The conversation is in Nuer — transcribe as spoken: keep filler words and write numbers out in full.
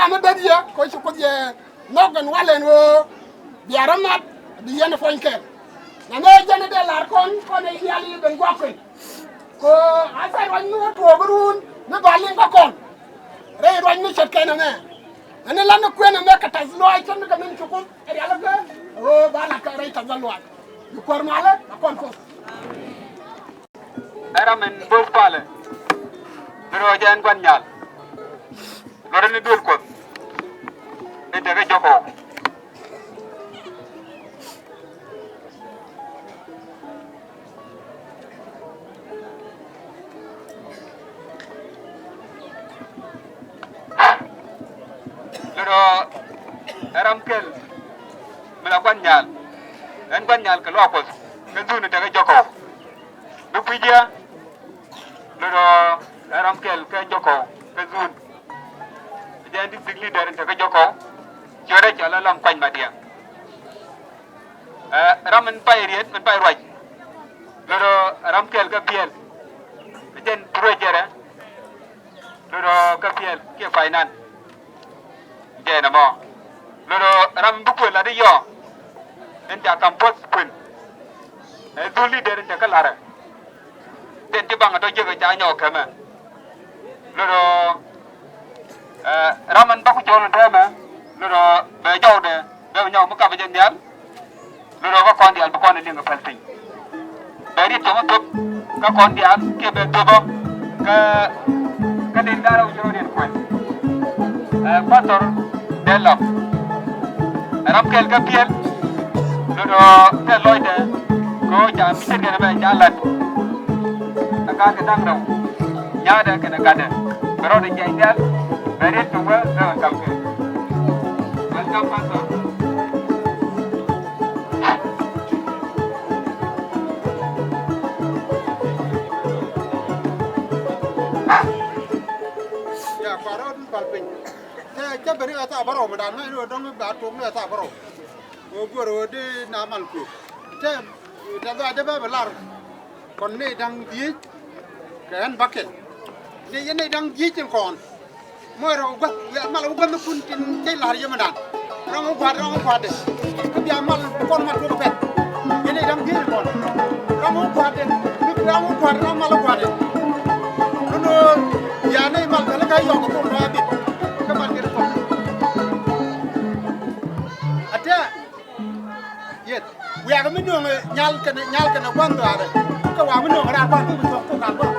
Ɛn däth yɛ kɛ ci Kuoth yɛ nhɔk ɛn wal ɛn ɣöö bia rɔ mat bi yɛn puɔ̱ny kɛl. Nɛnɛ jɛn dee lar kɔn kɔn ɛ diaal i̱ ben gua̱a̱k kuën. Kɛ a thɛr ruac mi wä tuɔɔk run mi ba liŋ kä kɔn rɛy ruac mi ce̱tkɛ nɛmɛ. Ɛn ni lan ni kuën ɛmɛ kɛ tɛth lɔaac cä mi kɛ min ci Kuoth ɛ rialikä ɣöö ba lat kɛ rɛy tɛth lɔaac. Bi Kuäär malä a kɔn Kuoth. Ɛ ram in bo̱o̱th palɛ. Bi rɔɔc ɛn gua̱n nyal. Luɔt ni duël Kuɔth in tekɛ jɔk ɔ. Lotdɔ ɛ ram kɛl mi la gua̱n nyal. Ɛn gua̱n nyal kɛ luaak Kuɔth kɛ dhun in tekɛ jɔk ɔ. Bi kui̱ jiɛ. Lotdɔ ɛ ram kɛl kɛ jɔk ɔ kɛ dhun. Jɛn district leader in tekɛ jɔk ɔ. Ciötdɛ cɔal ɛ Lam Kuany Madiɛŋ. Ɛ ram min pay riet min pay ruac. Lotdɔ ram kɛl kɛ piɛl. Jɛn turɛ jɛrɛ. Lotdɔ kɛ piɛl kiɛ finance. Jɛn ɛmɔ. Lotdɔ ram min bi kuël lat i̱ yɔ. In ca kam puɔth kuën. Ɛ dhul leader in tekɛ la̱rɛ. Jɛn ti baŋ a tɔ jiäk ɛ ca nyɔk kɛmɛ. Lotdɔ ɛ ram ɛn bä ku cɔl ɛn tɛmɛ. Lotdɔ bɛ jɔwdɛ bɛ nyɔk mi kap jɛ nhial. Lotdɔ kä kɔn diaal bi kɔn ɛ liŋ ɛ päl piny. Bɛ riet cɔm ɛ thop kä kɔn diaal kiɛ bɛ thop ɔ kä kä den da̱rä wi̱c rɔ riet kuɛn. Ɛ Pastor Dee Lam. Ɛ ram kɛl kä piɛl. Lotdɔ kɛ lɔcdɛ kɛ ɣöö ca mi ce̱tkɛ nɛmɛ ca la̱t. Ɛ gaat kɛ da̱ŋ rɛw. Nyaatdɛ kɛnɛ gatdɛ bɛ rɔɔdɛ jiɛc nhial. Bɛ riet cɔm ɛ ɛ ɣän kam kɛ. Welcome, Pastor. Ya, kua rɔɔdun pal piny. Cä, cä ben ni ɣä thaa bärɔw mi da̱a̱n ŋäc ni ɣä dɔ̱ŋ ba tok ni ɣä thaa bärɔw. Ɣöö guäär ɣöö di na mal kuëë. Cä, cä dhɔaacdä bä bi lar. Kɔn ni da̱ŋ dhieec kɛ ɣän bäkɛl. Ni yɛn ni da̱ŋ dhieec in kɔn. Muɔc rɔ gua̱th, mal wä gua̱thnikun tin cäc la̱r yämändan. Ram wä gua̱a̱th, ram wä gua̱a̱th dee. Kä bia mal kɔn ma tuɔk pɛt. Yɛn i̱ ram gi̱i̱c kɔn. Ram wä gua̱a̱th dee. Ram wä gua̱a̱th, ram mal wä gua̱a̱th dee. Nunu bia ni mal kɛ lä ka yɔk kɛ thok rɔ a bit. Kä mal kɛ kɔn. Atɛ. Yet wiakɛ mi nööŋ nyal kɛnɛ, nyal kɛnɛ gua̱n dhɔaarɛ. Kɛ wa mi nööŋ raar gua̱n kä bi thuɔ̱k thok raar gua̱n